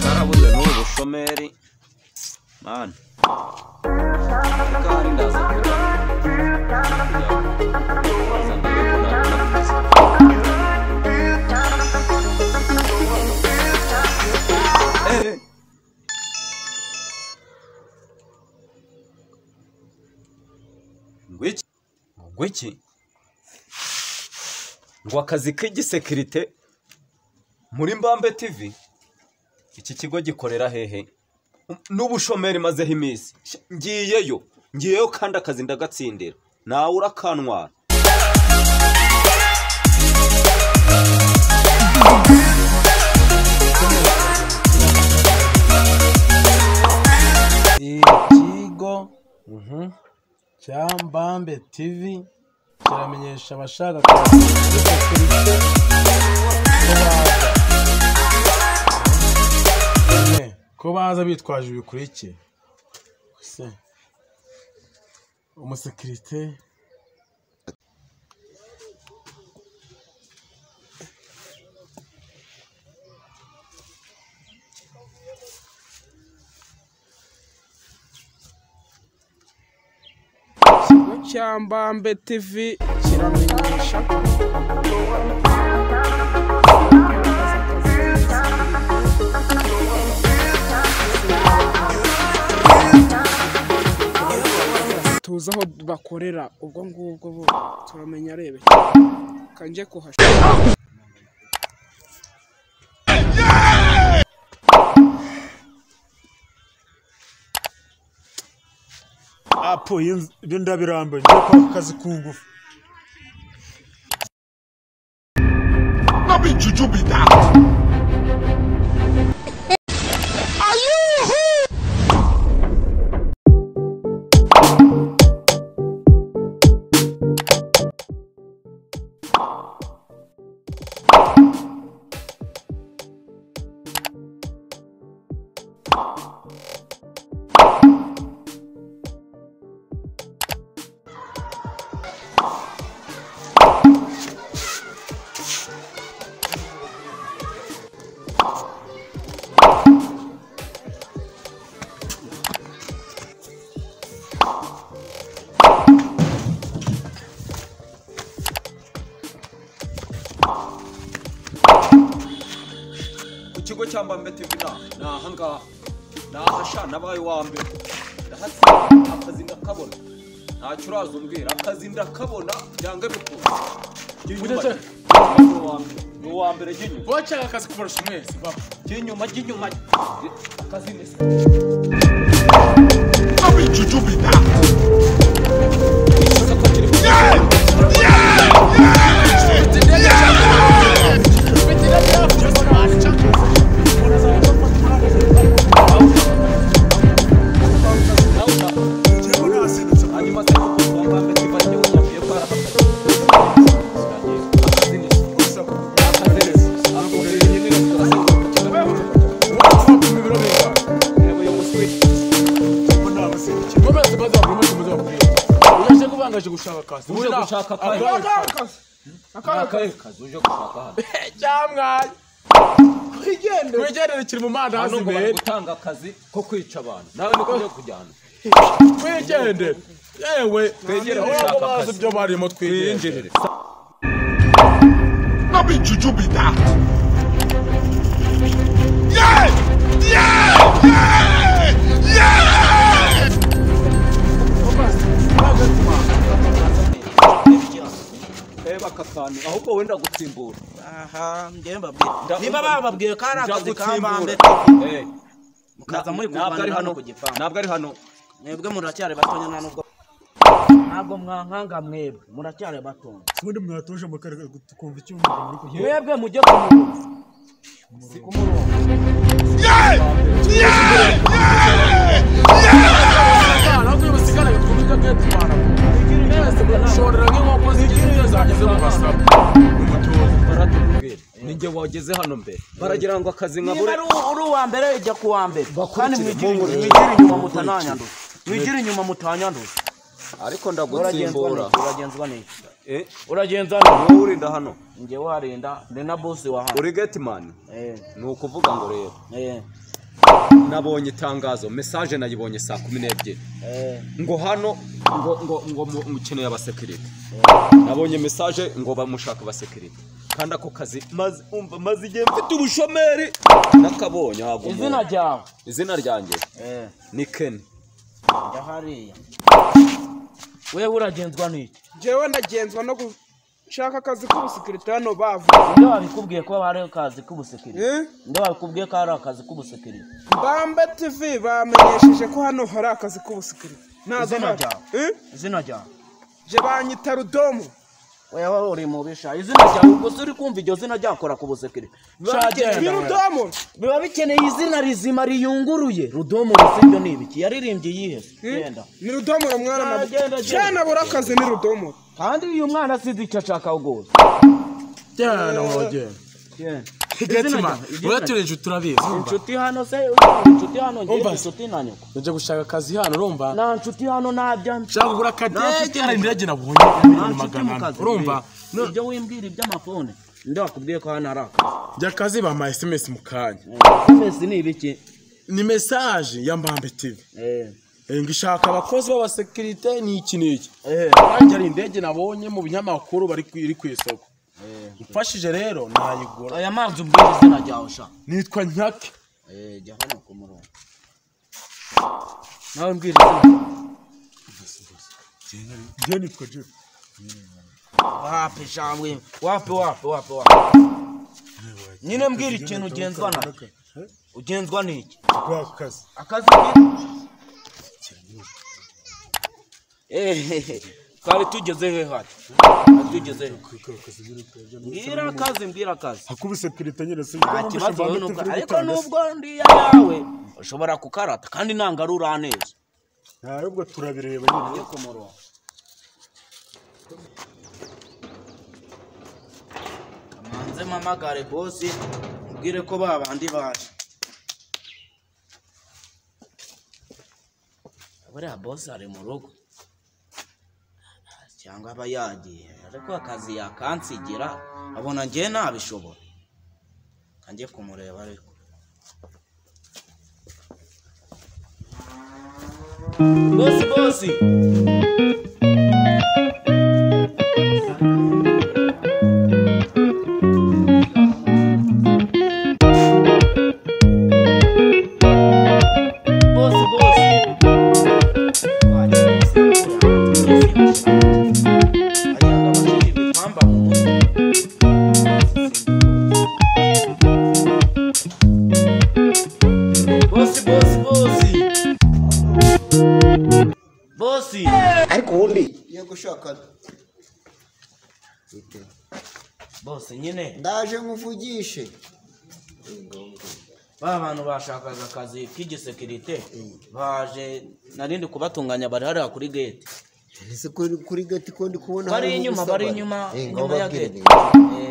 Karabuze n'ubu bushomeri man. Kandi ndaza kujya Ngwiki ngo akazi k'igisekirite muri Mbambe TV, iki kigo gikorera hehe? N'ubushomeri mazeho iminsi, ngiyeyo kandi akazi ndagatsindira, nawe urakantwara. Ikigo cya Mbambe TV kiramenyesha abashaka akazi k'igisekirite ko baza bitwaje ibikurikira. Umusekirite ikigo cya Mbambe TV kiramenyesha tuzi aho bakorera, ubwo ngubwo bo turamenya arebe kanje kuhasha. Apo ibyo ndabirambe ngiye kwaka akazi ku ngufu. No be juju be that. Ikigo cya Mbambe TV na ahangaha nahasha nabaye wa mbere, ndahatsinda akazi ndakabona, ntacyo uraza umbwira, akazi ndakabona byange bikunze. Ni uwa mbere jya inyuma. Washaka akazi kubarusha mwese baba. Jya inyuma akazi ni No be juju be that. Uje gushaka akazi. Akazi uje gushaka hano. Cyamwaye. Twigendere kiri mu mandazi Hano ngo bari mbere. gutanga akazi ko kwica abantu. Nawe niko ugiye kujyana. Twigendere. Yewe Twegere gushaka bazi akazi. ibyo barimo twigendere. Twinjirire. No be juju be that. Yeah! Yeah! Yeah! Yeah! Reba aka kantu ahubwo wenda gutsimbura. Aha, njye mbabwira. Niba bababwiye ko ari akazi ka Mbambe TV, mukaza muri Ntabwo ari kurwanira hano hano ku gipangu. Ntabwo ari hano. Mwebwe muracyari batonya nta nubwo ntabwo mwankanga, mwebwe muracyari batonya. Ubundi mwatuje mukareka tukumva icyo umugabo muri kuvuga. Mwebwe mujye ku murongo. Ku murongo. Yeah! Yeah! Yeah! Ntabwo basigara twumva gate bana. Mwese mushorera nk'inkoko zigize zageze mu masabo. Umutuzo. Baratubwira. Ninjye wageze hano mbere. Baragira ngo akazi Niba nkabure. ari uri uwa mbere ijya ku wa mbere. Kandi Bakurikire, mwigire inyuma mutananyanduza. Mwigire inyuma mutanyanduza. Ariko ndagutsimbura. Uragenzwa n'iki? Uragenza n'iki? Wowe urinda hano. Njye warinda ndi na boss wa hano. Uri gate man. Ni ukuvuga ngo rero. Nabonye itangazo, message nayibonye saa 12. Ngo hano ngo mukeneye abasekirite. Nabonye message ngo bamushaka abasekirite. Kandi ako kazi maze umva maze igihe mfite ubushomeri nakabonye hago. Izina ryawe? Izina ryanjye ni Ken. Njya hariya. Wewe uragenzwa n'iki? Jewe ndagenzwa no gushaka akazi k'ubusekirite hano bavuze. Nde wabikubwiye ko hari akazi k'ubusekirite? Nde wabikubwiye ko hari akazi k'ubusekirite? Mbambe TV bamenyesheje ko hano hari akazi k'ubusekirite. Izina ryawe? Izina ryawe? Je banyita Rudomo. Wewe uri mubisha. Izina ryawe ubwo se uri kumva iryo zina ryakora ku busekirite? Ni Rudomo. Biba bikeneye izina rizima riyunguruye. Rudomo rusibyo ni ibiki? Yaririmbye iyihe? Genda. Ni Rudomo mwana na. Cyana bura akazi ni Rudomo. Kandi uyu mwana asize icyo ashaka rwose. Genda wogenda. Gate man, uraturije turabizi. Inshuti hano se, inshuti hano ngiye inshuti na nyoko. Nje gushaka akazi hano urumva? Nta nshuti hano nabya. Nshaka kugura akadege hari indege nabonye ya 400,000. Urumva? Ibyo wimbwira iby'amafone. Nde wakubwiye ko hano ari akazi? Njya akazi bampaye SMS mu kanya. SMS ni ibiki? Ni message ya Mbambe TV. Ngishaka abakozi b'abasekirite ni iki n'iki. Nanjye hari indege nabonye mu binyamakuru bari iri ku isoko. Mfashije rero nayigura. Aya mazi umbwira izina ryawe sha. Nitwa Nkake. Jya hano ku murongo. Nawe mbwira izina. Njye nitwa Jeff. Wapi sha wapi wapi wapi. Nyine mbwira ikintu ugenzwa na. Ugenzwa n'iki? Akazi. Akazi ki? Twari tugeze he hati? Tugeze he? Mbwira akazi, mbwira akazi. Akubusekirite nyine se. Nta kibazo nubwo ariko nubwo ndiya yawe ushobora kukarata kandi nangarura neza. Ntabwo turabireba nyine. Ku murongo. Kamanze mpamagare boss mbwire ko babandi baje. Buriya boss ari mu rugo. Cyangwa aba yagiye ariko akazi yakansigira abona ngiye nabishobora kanjye kumureba ariko bosi bosi bosi bosi Bosi. Ariko ubundi yego shaka. Bosi nyine ndaje nkuvugishe. Ba bantu bashakaga akazi k'igisekirite baje narindi kubatunganya bari hariya kuri gate. Ese kuri gate ko ndi kubona bari inyuma bari inyuma inyuma ya gate.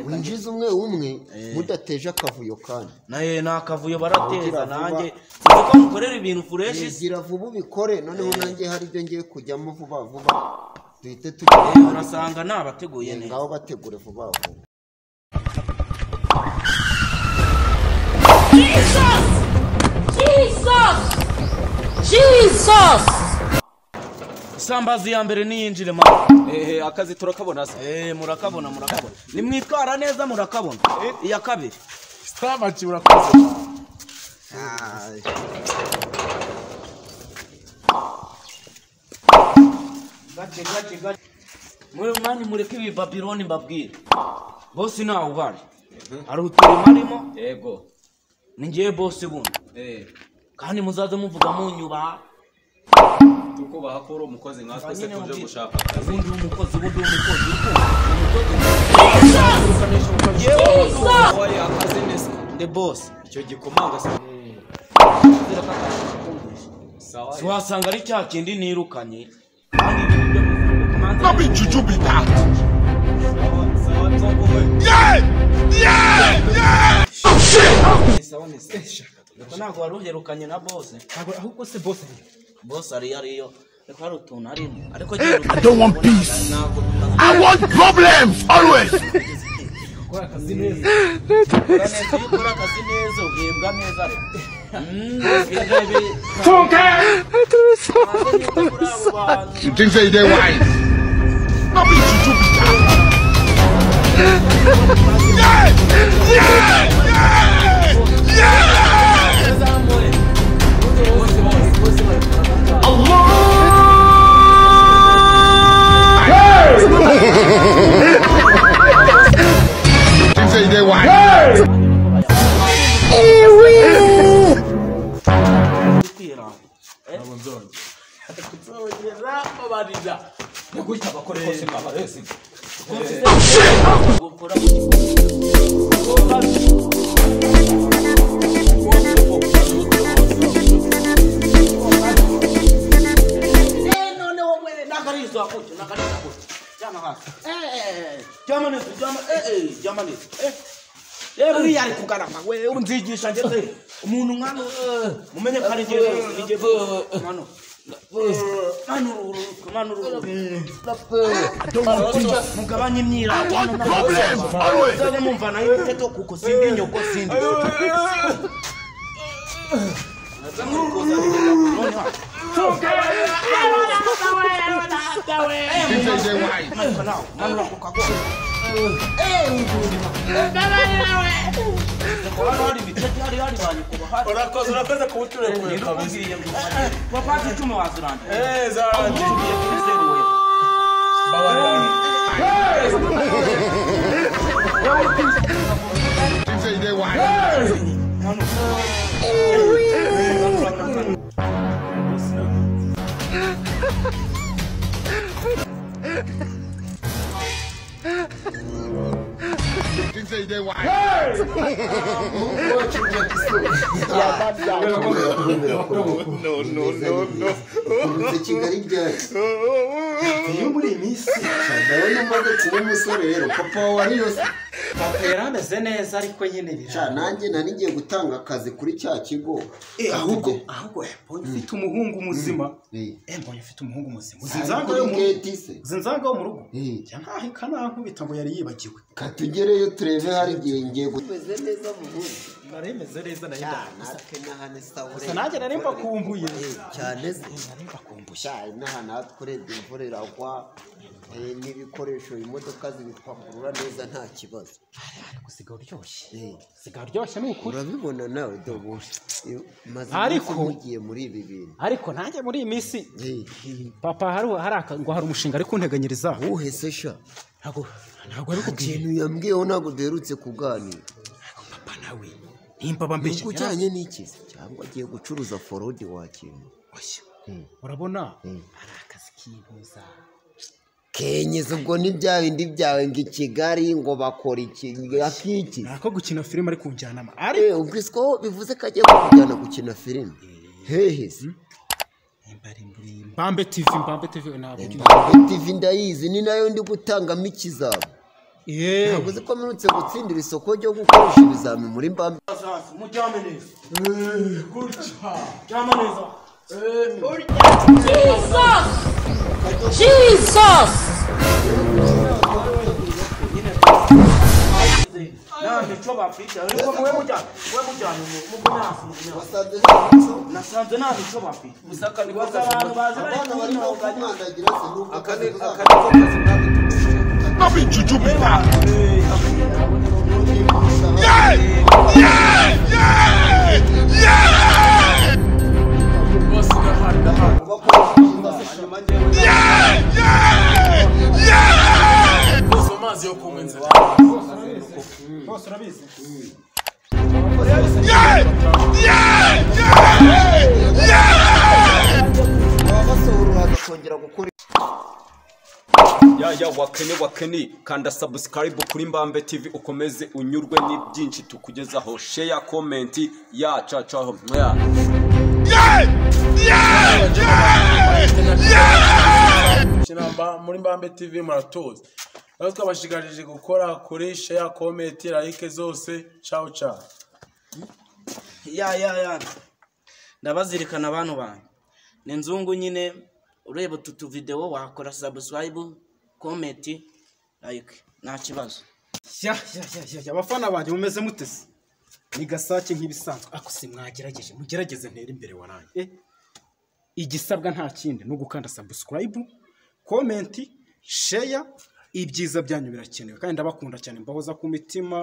Winjiza umwe umwe mudateje akavuyo kandi. Naye na akavuyo barateza nanjye sinzi ko mukorera ibintu fresh. Gira vuba ubikore noneho nanjye hari ibyo ngiye kujyamo vuba vuba. Duhite tujye. Urasanga nabateguye neza. Ngaho bategure vuba vuba. Jesus! Jesus! Jesus! Isambazi ya mbere niyinjire ma. Akazi turakabona se. Murakabona murakabona. Nimwitwara neza murakabona. Iya kabiri. Isambazi urakoze. Gace gace gace. Mwe mani mureke ibi Babiloni mbabwire. Bosi nawe uhari. Hari uturimo arimo? Yego. Ni ngiye bosi buno. Kandi muzaze muvuga munyuba. Tukubaha ko uri umukozi nkatwe se tuje gushaka akazi. Ubundi umukozi ubundi umukozi umukozi. Oya akazi neza. The boss. Icyo gikomanga se. Sawa. Wasanga ari cya kindi nirukanye. Kandi ibyo bivuga No be juju be that. Sawa nzongo we. Yeah! Yeah! Yeah! Sawa neza. Ntabwo wari uherukanye na boss. Ntabwo ahubwo se boss ari. Boss ari ariyo Reka hari utuntu harimo ariko I don't want peace. I want problems always. Ukora akazi neza. Iyo ukora akazi neza uhembwa neza. You think say they wise? No be juju be that. Yeah! Yeah! Yeah! Yeah! You think say they wise? Gutya bakora kose mwabarezi. Buriya ari kugarama we nzigisha ngeze umuntu nkano mumenye ko ari ngiye mano mugabanye imyiraro mumva nayo ibiteto kuko sindi nyoko sindi Urakoze urakoze kubuturekure kabisa. Wapati icumi waziranje. Zaranje. No, no, no, no. Urutse Kigali ryari? Iyo muri iyi minsi ndabona umaze kuba umusore rero papa wari yose. Papa yari ameze neza ariko nyine birara. Nanjye nari ngiye gutanga akazi kuri cya kigo. Ahubwo mbonye ufite umuhungu muzima. Mbonye ufite umuhungu muzima. Uzi nzanga yo mu rugo. Ntahe kanankubita ngo yari yibagiwe. Katugereyo turebe hari igihe ngiye gumeze neza muhungu. Nari meze neza nayo gusa nanjye nari mbakumbuye cyane se. Nari mbakumbuye cyane n'aha natwe urebye imvura iragwa n'ibikoresho imodoka zibipakurura neza nta kibazo. Ariko sigaye uryoshye. Sigaye uryoshye ni ukuri. Urabibona nawe dobo. Ariko mugiye muri ibi bintu. Ariko nanjye muri iyi minsi papa hari ngo hari umushinga ari kunteganyiriza. Uhe se sha? Ntabwo ari kubwira. Ikintu yambwiyeho ntabwo duherutse kuganira. Papa nawe nimba bambeshye ujyanye n'iki cyangwa agiye gucuruza forodi wakintu. Urabona ari akazi k'intuza. Kenyeza ubwo ni bya bindi byawe ngo i Kigali ngo bakora iki akiki. Nako gukina filime ari kunjyanama. Ari ubwo isiko bivuze ko agiye kujyana gukina filime. Hehe se. Mbambe TV ntabwo. Mbambe TV ndayizi ni nayo ndi gutangamo ikizami. Ntabwo uzi ko mperutse gutsindira isoko ryo gukoresha ibizami muri Mbambe. Mujyame neza. Gutya. Jyama neza. Jesus! Jesus! Nasanze nta mico bafite. No be juju be that. Yeah! Yeah! Yeah! Yeah! Yeah! Yeah! Yeah! Bose amazi yo kunywa inzira. Bose urabizi. Yeah! Yeah! Yeah! Yeah! Ya wakeni kanda subscribe kuri Mbambe TV ukomeze unyurwe ni byinshi tukugezaho, share, comment ya cha cha ya. Yeah! Yeah! Yeah! Kinamba muri Mbambe TV muratuzi. Naho twabashigarije gukora kuri share, comment, like zose. Ciao ciao. Ya. Ndabazirikana abantu banyu. Ni nzungu nyine Ureba utu tuvidewo wakora subscribe, comment, like, nta kibazo. Ya ya ya ya, abafana banjye mumeze mutese? Ni Gasake nk'ibisanzwe. Ako si mwagerageje, mugerageze ntere imbere waranjye. Igisabwa nta kindi no gukanda subscribe, comment, share. Ibyiza byanyu birakenewe kandi ndabakunda cyane, mbahoza ku mitima.